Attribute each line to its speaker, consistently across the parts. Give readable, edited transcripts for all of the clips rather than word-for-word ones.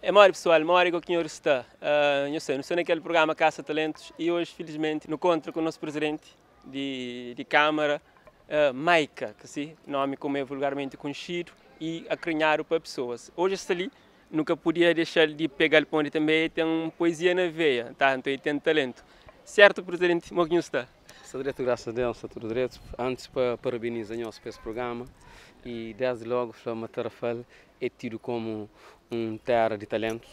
Speaker 1: É mori pessoal, mori ku kinhor sta. Nho sei, nu sta nakel programa Caça Talentos e hoje, felizmente, nu contra ku nosso presidente di Câmara, Maica, que si nome como é vulgarmente conhecido e acarinhado pa pessoas. Hoje sta li, nunca podia deixar de pegar ponde também tem poesia na veia, tá? Então ele tem talento. Certo, presidente, mo que está?
Speaker 2: Está direito, graças a Deus, está tudo direito. Antes, para parabenizar nós por esse programa e desde logo, Flama Tarrafal é tido como um terra de talentos,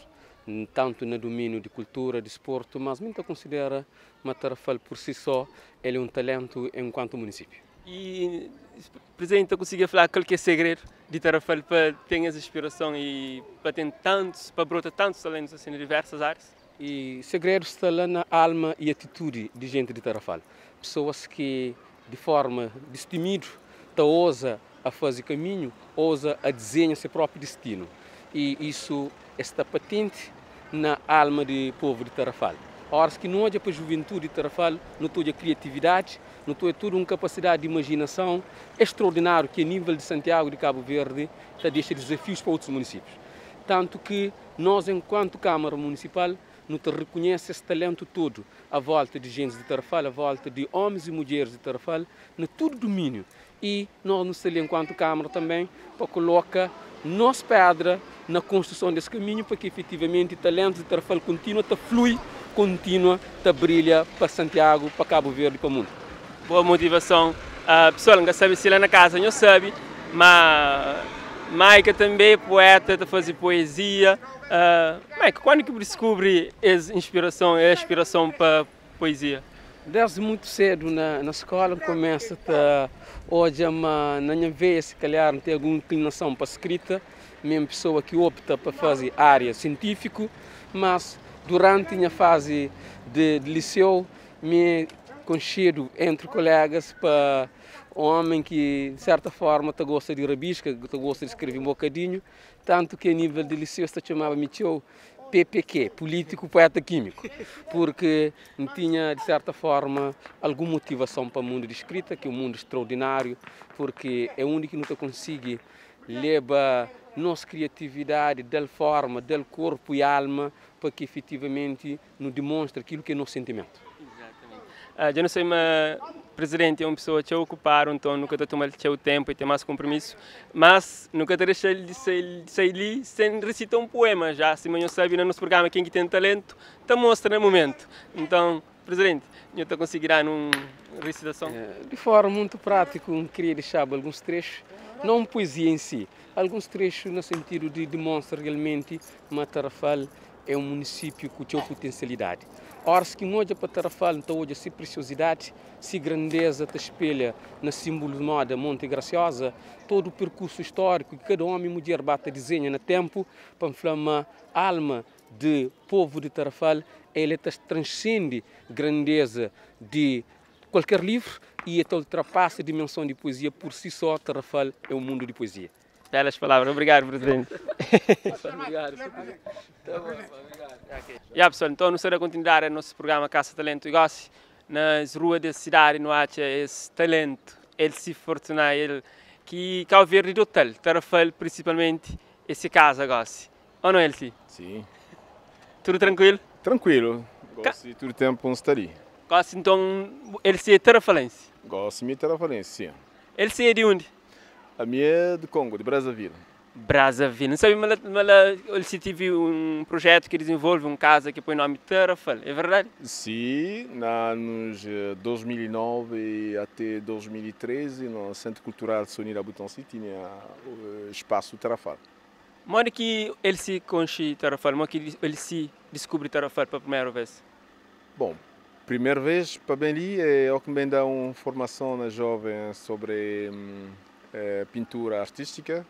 Speaker 2: tanto no domínio de cultura, de esporte, mas muita considera Tarrafal por si só, ele é um talento enquanto município.
Speaker 1: E, presidente, eu conseguia falar qual que é o segredo de Tarrafal para ter essa inspiração e para ter tantos, para brotar tantos talentos assim em diversas áreas?
Speaker 2: E o segredo está lá na alma e atitude de gente de Tarrafal. Pessoas que, de forma destemido, tá ousa a fazer caminho, ousa a desenhar seu próprio destino. E isso está patente na alma do povo de Tarrafal. Horas que não olha para a juventude de Tarrafal, não tem a criatividade, não tem toda uma capacidade de imaginação extraordinária que a nível de Santiago de Cabo Verde está deixa desafios para outros municípios. Tanto que nós, enquanto Câmara Municipal, não te reconhece esse talento todo à volta de gente de Tarrafal, à volta de homens e mulheres de Tarrafal, no todo domínio. E nós nos ali, enquanto Câmara também, para colocar nossa pedra na construção desse caminho, para que efetivamente o talento de Tarrafal continue a fluir, continua a brilhar para Santiago, para Cabo Verde e para o mundo.
Speaker 1: Boa motivação. Pessoal, não sabe se lá na casa, não sabe, mas Maica também é poeta, está fazendo poesia. Maica, quando que descobre essa inspiração, a inspiração para poesia?
Speaker 2: Desde muito cedo na escola começa a hoje na minha veia, se calhar não tem alguma inclinação para a escrita, mesmo pessoa que opta para fazer área científica, mas durante a minha fase de liceu me conhecido entre colegas para um homem que de certa forma te gosta de rabisca, te gosta de escrever um bocadinho, tanto que a nível de liceu se chamava Michel PPQ, político, poeta, químico, porque não tinha, de certa forma, alguma motivação para o mundo de escrita, que é um mundo extraordinário, porque é o único que nunca consegue levar nossa criatividade, dar forma, dar corpo e alma, para que efetivamente nos demonstre aquilo que é nosso sentimento.
Speaker 1: Exatamente. Eu não sei, mas presidente é uma pessoa que ocupar, então nunca te toma seu tempo e tem mais compromisso, mas nunca te deixa de sair ali sem recitar um poema, já se não sabe no nosso programa quem que tem talento, te mostra no momento. Então, presidente, eu te conseguirá numa recitação?
Speaker 2: De forma muito prática, eu queria deixar alguns trechos, não poesia em si, alguns trechos no sentido de demonstrar realmente que Tarrafal é um município com sua potencialidade. Ora, se que olha para Tarrafal, então olha se preciosidade, se grandeza te espelha na símbolo de moda Monte Graciosa, todo o percurso histórico que cada homem e mulher bate desenha no tempo para inflamar a alma de povo de Tarrafal, ele transcende grandeza de qualquer livro e até ultrapassa a dimensão de poesia por si só. Tarrafal é um mundo de poesia.
Speaker 1: Belas palavras. Obrigado, presidente.
Speaker 2: Obrigado. Tá bom, obrigado.
Speaker 1: Yeah, pessoal, então não será continuar o nosso programa Caça Talento e Gosto. Nas ruas da cidade não há esse talento, ele se fortuna, ele que Cabo Verde do hotel, Tarrafal principalmente, esse casa gosta. Ou não, Elsie?
Speaker 3: Sim.
Speaker 1: Tudo tranquilo?
Speaker 3: Tranquilo. Gosto de todo tempo estar ali.
Speaker 1: Gosto então, Elsie é tarrafalense?
Speaker 3: Gosto de tarrafalense, sim.
Speaker 1: Elsie é de onde?
Speaker 3: A minha é de Congo, de Brazzaville.
Speaker 1: Brazzaville. Não sabe, mas ele teve um projeto que desenvolve um casa que põe o nome Tarrafal, é verdade?
Speaker 3: Sim, na anos 2009 e até 2013, no Centro Cultural Sony Labutansi tinha o espaço Tarrafal.
Speaker 1: Modo que ele se conhece Tarrafal, modo que ele se descobre Tarrafal pela primeira vez?
Speaker 3: Bom, primeira vez para bem ali é o que me dá uma formação na jovem sobre pintura artística,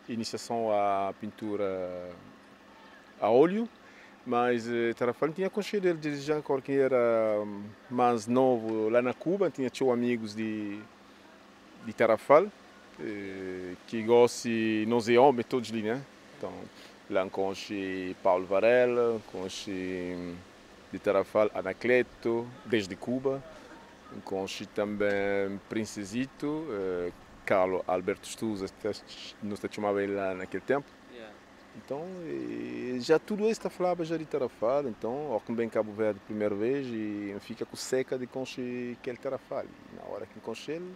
Speaker 3: iniciação à pintura a óleo, mas Tarrafal tinha conhecido ele desde já quando era mais novo lá na Cuba, tinha tinha amigos de Tarrafal, que gostam, nós é homem todos ali, né? Então, lá conheci Paulo Varela, conheci de Tarrafal Anacleto, desde Cuba, conheci também Princesito, Carlo Alberto Stuza, nós chamava ele lá naquele tempo. Então, Já tudo isso falava já de Tarrafal, então, ao que bem Cabo Verde primeira vez e fica com seca de conche aquele Tarrafal. E na hora que conche ele,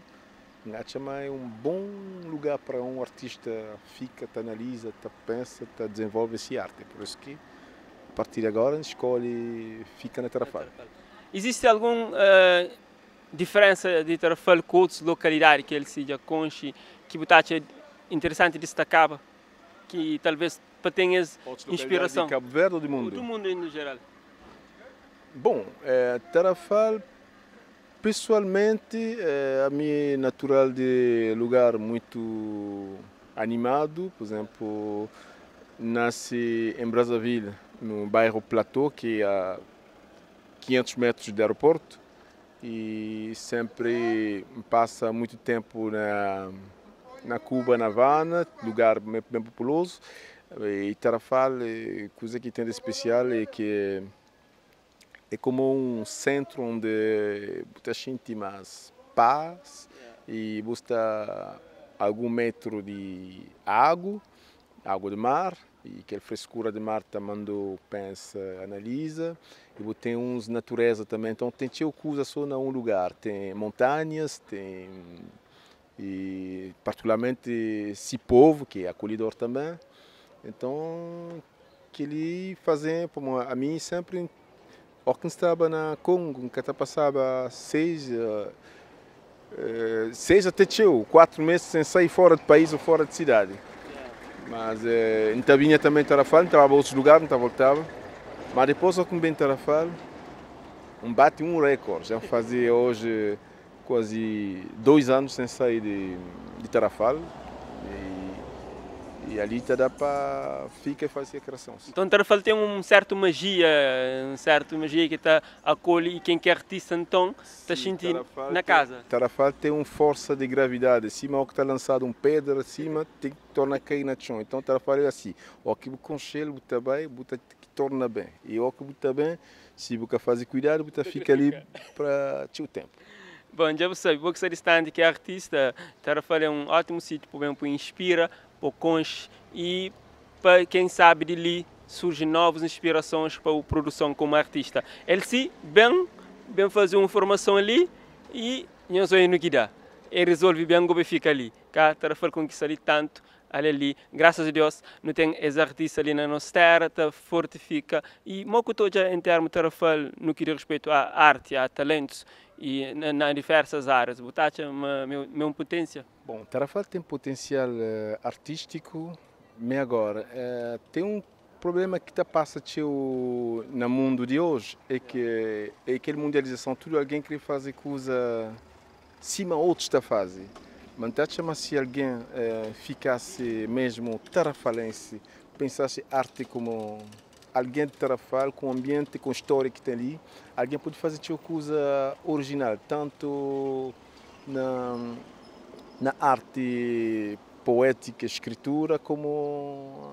Speaker 3: é um bom lugar para um artista fica, te analisa, te pensa, te desenvolve essa arte. Por isso que, a partir de agora, escolhe fica na Tarrafal.
Speaker 1: Existe alguma diferença de Tarrafal com outras localidades que ele seja conche, que você interessante destacar, que talvez para tenhas inspiração?
Speaker 3: De Cabo Verde ou do mundo?
Speaker 1: Do mundo em geral.
Speaker 3: Bom, Tarrafal, pessoalmente, a minha natural de lugar muito animado, por exemplo, nasci em Brazzaville, no bairro Plateau, que é a 500 metros do aeroporto, e sempre passa muito tempo na Cuba, na Havana, lugar bem, bem populoso. E Tarrafal, coisa que tem de especial é que é como um centro onde você sente mais paz e busca algum metro de água, água de mar, e aquela frescura de mar também pensa, analisa. E tem uns natureza também, então tem cheio coisa só em um lugar. Tem montanhas, tem e particularmente esse povo que é acolhedor também. Então, que ele fazia, como a mim sempre, eu estava na Congo, que passava 6 até 4 meses sem sair fora do país ou fora de cidade. Mas então vinha também Tarrafal, estava a outros lugares, não voltava. Mas depois eu também Tarrafal, um bate um recorde. Já fazia hoje quase 2 anos sem sair de Tarrafal. E ali tá dá para ficar e fazer a criação.
Speaker 1: Então Tarrafal tem um certo magia, um certo magia que está acolhe e quem quer artista então está sentindo na casa.
Speaker 3: Tarrafal tem uma força de gravidade, acima o que está lançado um pedra acima tem que tornar a cair na chão. Então Tarrafal é assim, o que o conchelo bota bem, bota que torna bem. E o que bota bem, se você fazer cuidado, você fica ali para o tempo.
Speaker 1: Bom, já você sabe, você distante que é artista, Tarrafal é um ótimo sítio para inspira, para conche e para quem sabe de ali surgem novas inspirações para a produção como artista. Ele se bem, bem fazer uma formação ali e não sou no que dá. Ele resolve bem como fica ali. Cá, Tarrafal conquista ali tanto, ali, graças a Deus, não tem esses artistas ali na nossa terra, tá fortifica. E muito já em termos de Tarrafal, no que diz respeito à arte, a talentos e na diversas áreas. Você uma meu potência?
Speaker 3: Bom, Tarrafal tem potencial artístico, mas agora tem um problema que está passa no mundo de hoje, é que é aquela mundialização, tudo alguém quer fazer coisa cima outros está fazendo. Mas tá chama se alguém ficasse mesmo tarrafalense, pensasse arte como alguém de Tarrafal, com o ambiente, com a história que tem ali, alguém pode fazer tipo coisa original, tanto na arte poética, escritura, como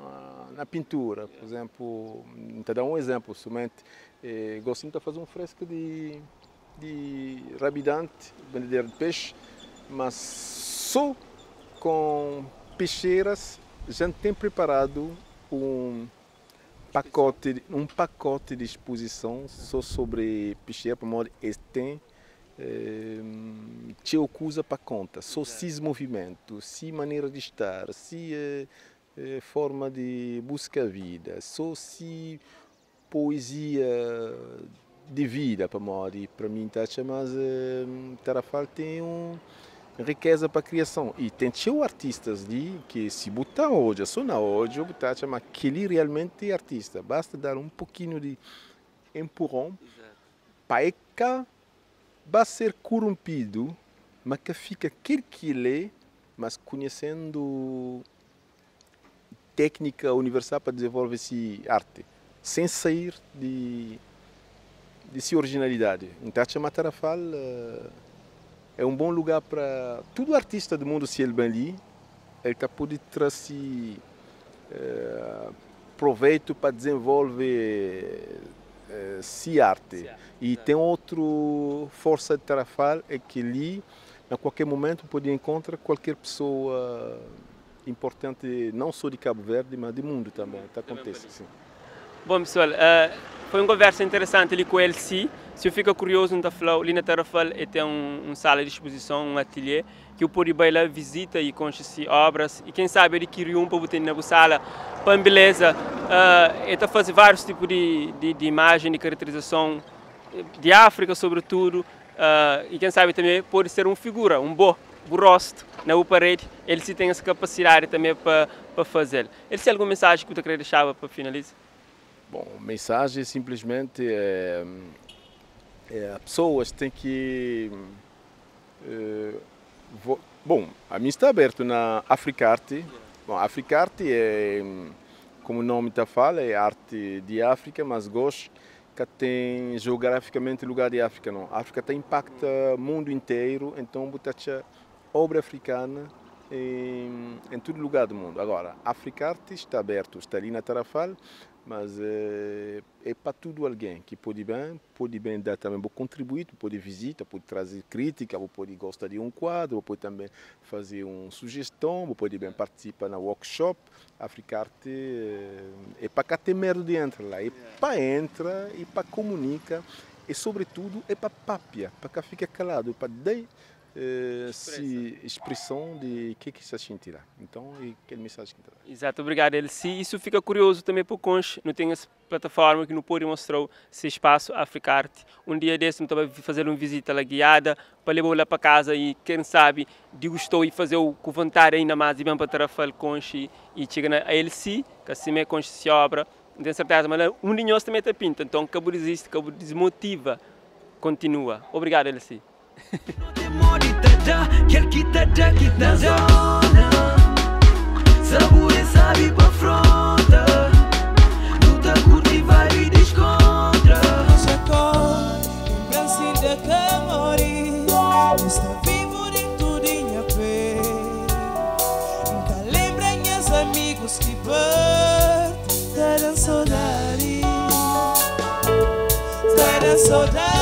Speaker 3: na pintura. Por exemplo, te dar um exemplo, somente, gosto muito de fazer um fresco de rabidante, vendedor de peixe, mas só com peixeiras já tem preparado um pacote de exposição só sobre peixeira, para modo eles têm tinha coisa para conta, só seis movimentos, se maneira de estar, se forma de buscar vida, só se poesia de vida para modo para mim tá mas Tarrafal tem um riqueza para a criação e tem tinha artistas ali que se botar hoje, só na hoje, botar chama que ele realmente é artista, basta dar um pouquinho de empurrão para que vai ser corrompido, mas que fica aquele que ele é, mas conhecendo técnica universal para desenvolver essa arte, sem sair de sua originalidade. Então, chama Tarrafal é um bom lugar para todo artista do mundo, se ele bem ali, ele tá pode trazer proveito para desenvolver si arte. E tem outra força de Tarrafal, é que ali, a qualquer momento, pode encontrar qualquer pessoa importante, não só de Cabo Verde, mas do mundo também. Tá, acontece, sim.
Speaker 1: Bom pessoal, foi uma conversa interessante ali com o LC. Se eu fica curioso, não tá falando, ali na Tarrafal tem um sala de exposição, um ateliê, que o pode ir lá, visita e conhece obras, e quem sabe adquirir um para botar na sala, para beleza. Ele está fazendo vários tipos de imagem, de caracterização, de África sobretudo, e quem sabe também pode ser uma figura, um bom rosto na parede, ele se tem essa capacidade também para fazer. Ele tem alguma mensagem que você queria deixar para finalizar?
Speaker 3: Bom, a mensagem simplesmente é as pessoas têm que... bom, a mim está aberto na Africarte. Bom, Africarte é, como o nome está fala, é arte de África, mas gosto que tem geograficamente lugar de África, não. A África tem impacto o mundo inteiro, então botar obra africana em todo lugar do mundo. Agora, Africarte está aberto, está ali na Tarrafal, mas é para tudo alguém que pode bem dar também, vou contribuir, pode visitar, pode trazer crítica, pode gostar de um quadro, pode também fazer uma sugestão, pode bem participar na workshop. Africarte é para cá ter medo de entrar lá, é para entrar e para comunicar e sobretudo é para papia, para cá fica calado, para dar se expressão de que se sentirá. Então, e aquele mensagem que está.
Speaker 1: Exato, obrigado, Elci. Isso fica curioso também para o Conche, não tem essa plataforma que não pode mostrar esse espaço Africarte. Um dia desse, não estava fazer uma visita lá guiada, para levar lá para casa e, quem sabe, degustou e fazer o com vontade ainda mais e bem para Tarrafal, Conche e chega na Elci, que assim é Conche se obra, não tenho certeza, mas um de nós também está pinta, então acabou desiste, acabou desmotiva, continua. Obrigado, Elci.
Speaker 4: Saudade.